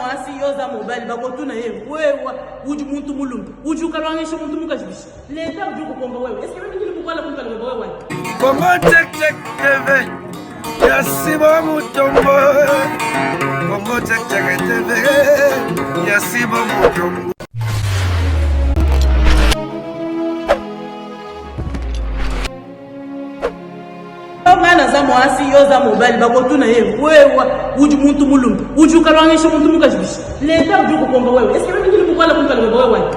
mwasi, yo oza mobali, bakotuna ye wewa udi muntu mulume, udi ukalwangisha muntu mukaji bishi? Leta udi ukukomba wewe. Eske wewe ndili kukwala kumpala kweba wewe? Congo Check Check TV ya Simon Mutombo. Congo Check Check TV ya Simon Mutombo. Nga naza mwasi, yo oza mobali, bakotuna ye wewa udi muntu mulume, udi ukalwangisha muntu mukaji bishi? Leta udi ukukomba wewe. Eske wewe ndili kukwala kumpala kweba wewe?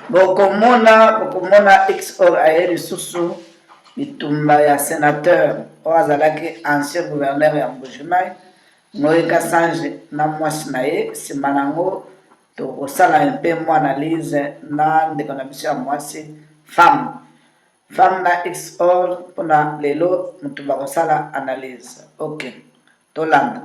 Bokomona bokomona XOR aye lisusu bitumba ya senateur oyo azalaki ancien gouverneur ya Mbuji-Mayi Ngoyi Kasanji na mwasi na ye. Nsima na yango tokosala un peu mwa analyse na ndeko na biso ya mwasi femme femme na XOR mpona lelo moto bakosala analyse. Ok, tolanda.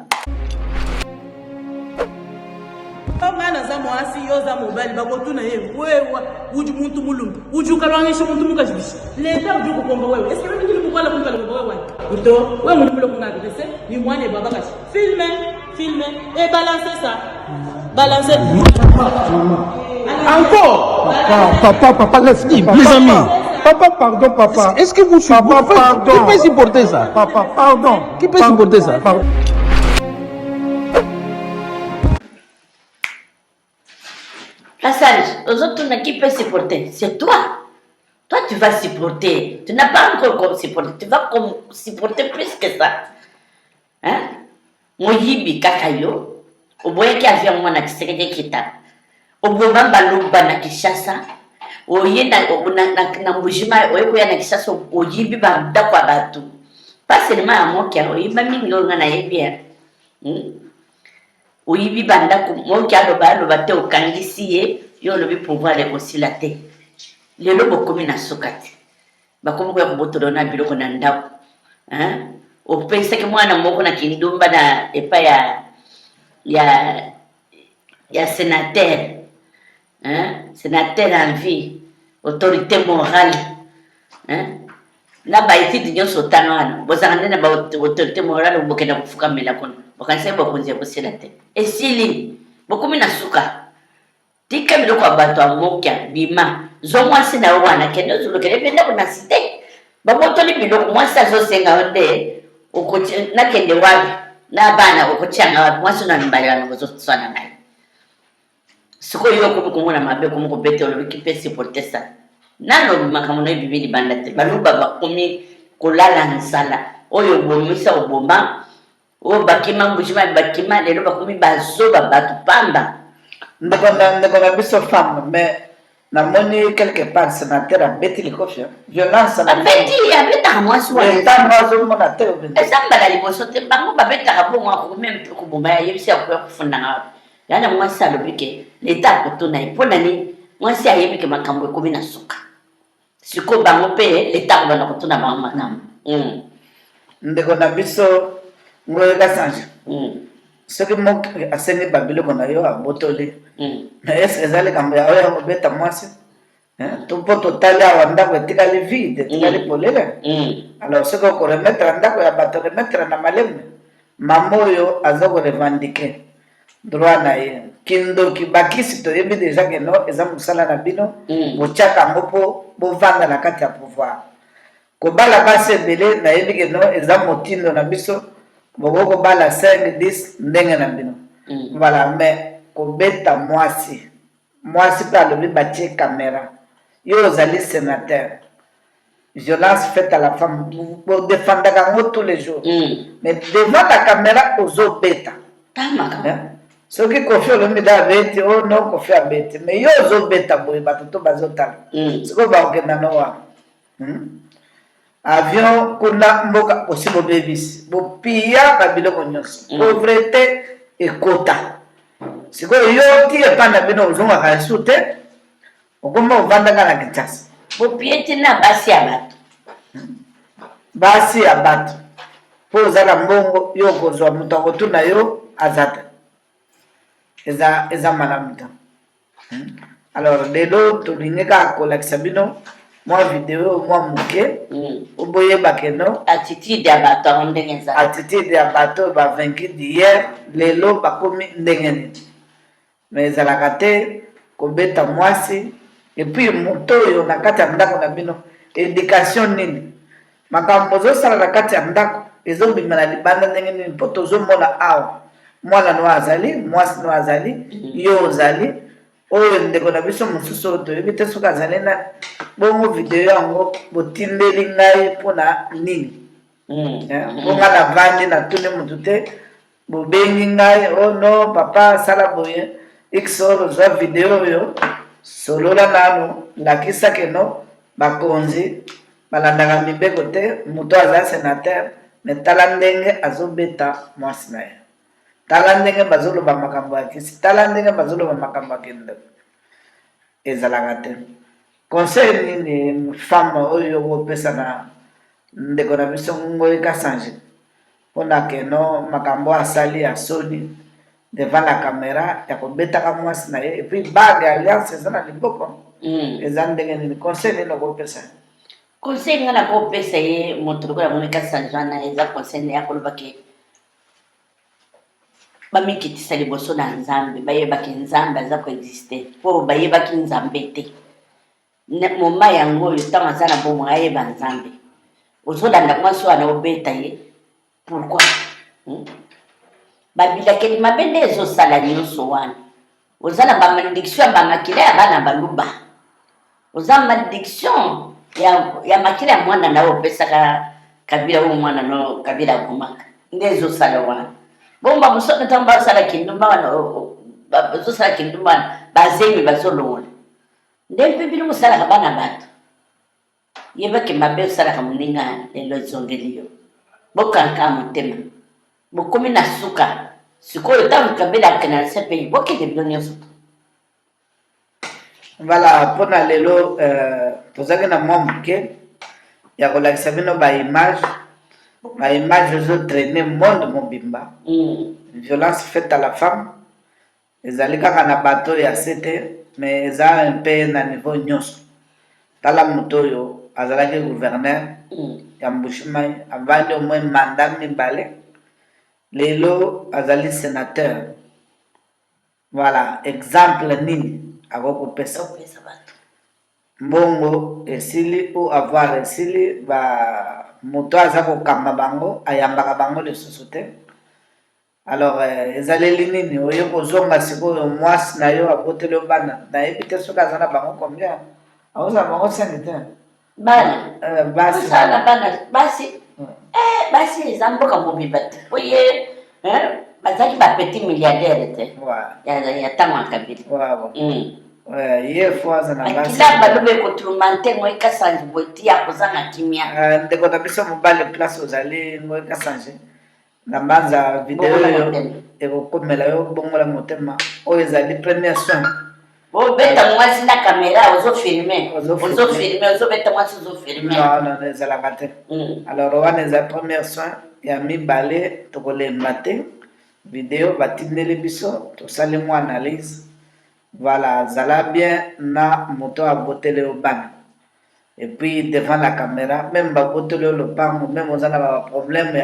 Nga naza mwasi, yo oza mobali, bakotuna ye wewa udi muntu mulume, udi ukalwangisha muntu mukaji bishi? Leta udi ukukomba wewe. Eske wewe ndili kukwala kumpala kweba wewe? Uto, wewe muli mulo kunga agresse, ni mwana baba kashi. Filme, filme et balancez ça. Balancez. Encore. Papa, papa, papa, laisse Les papa, amis. Papa, pardon, papa. Est-ce que vous Papa, vous- pardon. Qui peut supporter ça? Papa, pardon. Qui peut Pardon. supporter ça? Pardon. Kassange, ozotuna qui peut supporter? C'est toi. Toi, tu vas supporter. Tu n'as pas encore supporté. Tu vas supporter plus que ça. Hein? Moyibi kaka yo. Oboyaki avion mwana Tshisekedi ekita. Oboma baluba na Kinshasa. Oye na, na, na, na Mbujimayi, oye koya na Kinshasa, oyibi bandako ya bato. Pas seulement ya Mokia, oyiba mingi oyo nga nayebi. Hein? Hmm? Oyibi ba ndaku moki aloba aloba te okangisi ye yo olobi pouvoir ekosila te lelo bokomi na suka te bakomi koya kobotola yo na biloko na ndaku hein opesaki mwana moko na kindumba na epai ya ya ya senateur hein senateur en vie autorité morale hein Na ba etudes nionso otanga wana, bozalaka nde na ba autorite morale bokenda kofukamela kuna? Bokanisaki bokonzi ekosila te? Esili! Bokomi na suka. Tika biloko ya bato ya mokia, bima, zwa mwasi na yo wana, kende ozolukela ye mpe ndako na cite. Babotoli biloko, mwasi azosenga yo nde okoti, nakende wapi na bana, okotia nga wapi? Mwasi na mibali wana bozoswana na ye. Sikoyo yo okomi komona mabe okomi kobeta olobi qui peut supporter ça nano makambo nayo ebimi libanda te baluba bakomi kolala nzala oyo obomisa oboma oyo bakima mbujima bakima lelo bakomi bazoba bato pamba. Ndeko na ndeko na biso femme mais namoni quelque part senateur abeti likofi hein. Violence na abeti abetaka mwasi wana Leta ngo azomona te obeti. Eza mbala liboso te bango babetaka bongo akoki meme te koboma ye ayebisi akoya kofunda nga wapi Yana mwasi alobi ke leta akotuna ye mpo na nini mwasi ayebi ke makambo ekomi na suka sikoyo bango mpe leta akobanda kotuna bango makambo mm. Ndeko na biso Ngoyi Kasanji soki moki asengi ba biloko na yo abotoli mais est ce que eza likambo ya oyo akobeta mwasi To mpo totali awa ndako etikali vide etikali polele alors soki oko remettre ndako ya bato remettre na malembe mama oyo aza ko revendiquer droit na ye kindoki bakisi toyebi deja ke no eza mosala na bino botiaka yango mpo bovanda na kati ya pouvoir kobala basi ebele nayebi ke no eza motindo na biso bokoki kobala 5 10 ndenge na bino voilà mais kobeta mwasi Mwasi pe alobi batie camera yo ozali senateur violence faite à la femme bo defendaka yango tous les jours mais devant la camera ozo beta soki Koffi Olomide abeti oh non Koffi abeti mais yo ozo beta boye bato to bazo tala sikoyo bakokenda no wapi Avion kuna mboka bosi bobebisi bopiya ba biloko nyonso pauvrete ekota sikoyo yo ti epai na bino ozongaka lisusu te okoma ovandaka na Kinshasa. Bopiye ti na basi ya bato. Basi ya bato po oza na mbongo yo okozwa moto akotuna yo aza te eza eza malamu te. Alors lelo tolingi kaka kolakisa bino Mwa video mwa moke oboyeba ke no attitude ya bato yango ndenge ezali. Attitude ya bato oyo ba vaincu d'hier lelo bakomi ndenge nini. Mais ezalaka te kobeta mwasi et puis moto oyo na kati ya ndako na bino education nini? Makambo bozosala na kati ya ndako ezobima na libanda ndenge nini? Mpo tozomona awa mwana no azali, mwasi no azali, yo ozali, oyo ndeko na biso mosusu oyo toyebi te soki azali nani. Bongo video yango botindeli ngai mpo na nini? Mpo ngai navandi natuni motu te, bobengi ngai oh no papa sala boye xor, zwa video oyo, solola nanu, lakisa ke no bakonzi balandaka mibeko te, moto aza senateur me tala ndenge azobeta mwasi na ye, tala ndenge bazoloba makambo ya kisi, tala ndenge bazoloba makambo ya kindeko. Ezalaka te. Conseil nini femme oyo okopesa na ndeko na biso Ngoyi Kasanji mpona keno makambo asali ya soni devant la camera ya kobetaka mwasi na ye, et puis bague ya alliance eza na liboko, eza ndenge nini? Conseil nini okopesa? Conseil nga nakopesa ye moto lokola Ngoyi Kasanji wana, eza conseil ya koloba ke bamikitisa liboso na Nzambe, bayebaki Nzambe aza koexiste, mpo bayebaki Nzambe te. Moma yango oyo ntango aza na bomoi ayeba Nzambe. Ozolanda mwasi wana obeta ye pourquoi? Babilakeli mabe nde ezosala nyonso wana. Oza na bamalediction ya bamakila ya bana baluba, oza malediction ya makila ya mwana na yo opesaka Kabila, oyo mwana no Kabila abomaka nde ezosala wana. Bongo bamosusu ntango basala kindumba wana, bazosala kindumba wana, bazemi bazolongola nde mpe bino bosalaka bana bato. Yebaki mabe osalaka moninga lelo ezongeli yo. Bokanga motema, bokomi na suka sikoyo. Ntango Kabila akende na CPI, bokende bino nyonso. Voilà, mpona lelo tozalaki na mwa moke ya kolakisa bino baimage, baimage ezotraine monde mobimba. Violence faite à la femme ezali kaka na bato ya se te, mais eza mpe na niveau nyonso. Tala moto oyo azalaki gouverneur ya Mbuji-Mayi, avandi au moins mandat mibale, lelo azali sénateur. Voilà exemple nini akoki kopesa? Mbongo esili ou avoir esili, ba moto aza kokamba bango ayambaka bango lisusu te. Alors ezaleli nini oye kozonga sikoyo mwasi na yo aboteli yo bana, nayebi te soki aza na bango combien, akozala bango 5 te. Bana basi osala bana basi, basi eza mboka mobimba te, po ye bazalaki ba petit milliardaire te ya ntango ya Kabila. Ye fo aza na basi. Makila baloba ekotourmente Ngoyi Kasanji boye ti ya kozanga kimia. Ndeko na biso mobali, place ozali Ngoyi Kasanji, na mbanza video oyo ekokomela yo, bongola motema. Oyo ezali premier soin. Obeta mwasi na kamera, ozofilme, ozofilme, ozobeta mwasi, ozofilme. Non, non, ezalaka te. Alors wana eza premier soin. Ya mibale, tokolemba te, video batindeli biso, tosali mwa analyse. Voilà, zala bien na moto aboteli yo bana, et puis devant la caméra, même baboteli yo lopango, même oza na baproblème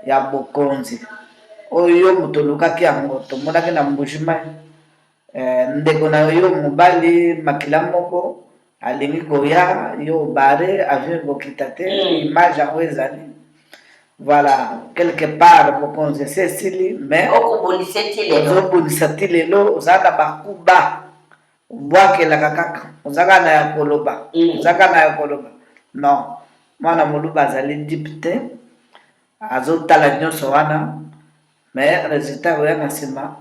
ya bokonzi oyo yo moto olukaki yango. Tomonaki na Mbuji-Mayi, ndeko na yo mobali makila moko alingi koya, yo obare avion ekokita te. Image yango ezali. Voilà, quelque part bokonzi esi esili, mais okobundisa ti lelo. Ozobundisa ti lelo, oza na bakuba obwakelaka kaka, oza kaka na ya koloba, oza kaka na ya koloba. Non, mwana moluba azali dupe te, azotala nyonso wana, mais résultat ekoya na nsima,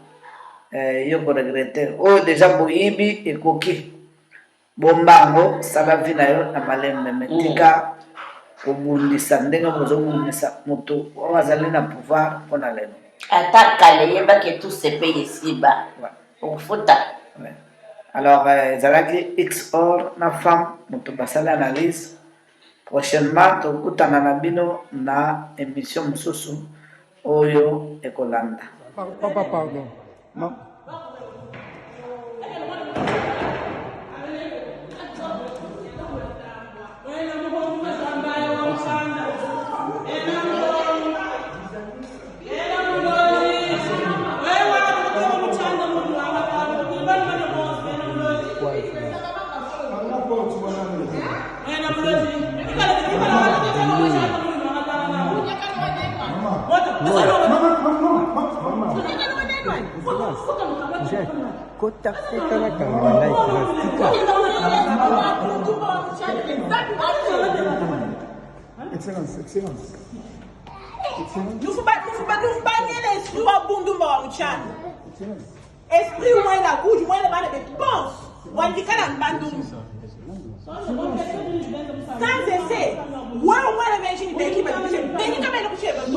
yo koregretter. Oyo déjà boyibi ekoki, bomba yango, sala vie na yo na malembe, mais tika kobundisa ndenge bozobundisa moto oyo azali na pouvoir mpona lelo. Ata kala eyebaki tout sepe esiba okofuta. Alors ezalaki xor na femme moto basali analyse. Prochainement tokutana na bino na émission mosusu oyo ekolanda. Papa, pardon. Non. Excellence. Jacques, kota kota na kanga na excellence tika. Excellence, excellence. Nufubangele esprit wa bundumba wa mchana. Esprit mwena kuju mwena bana betu bonso wandikala mbandungu. Sans essai. Wewe mwena benjini beki ba benki kabele kusheba.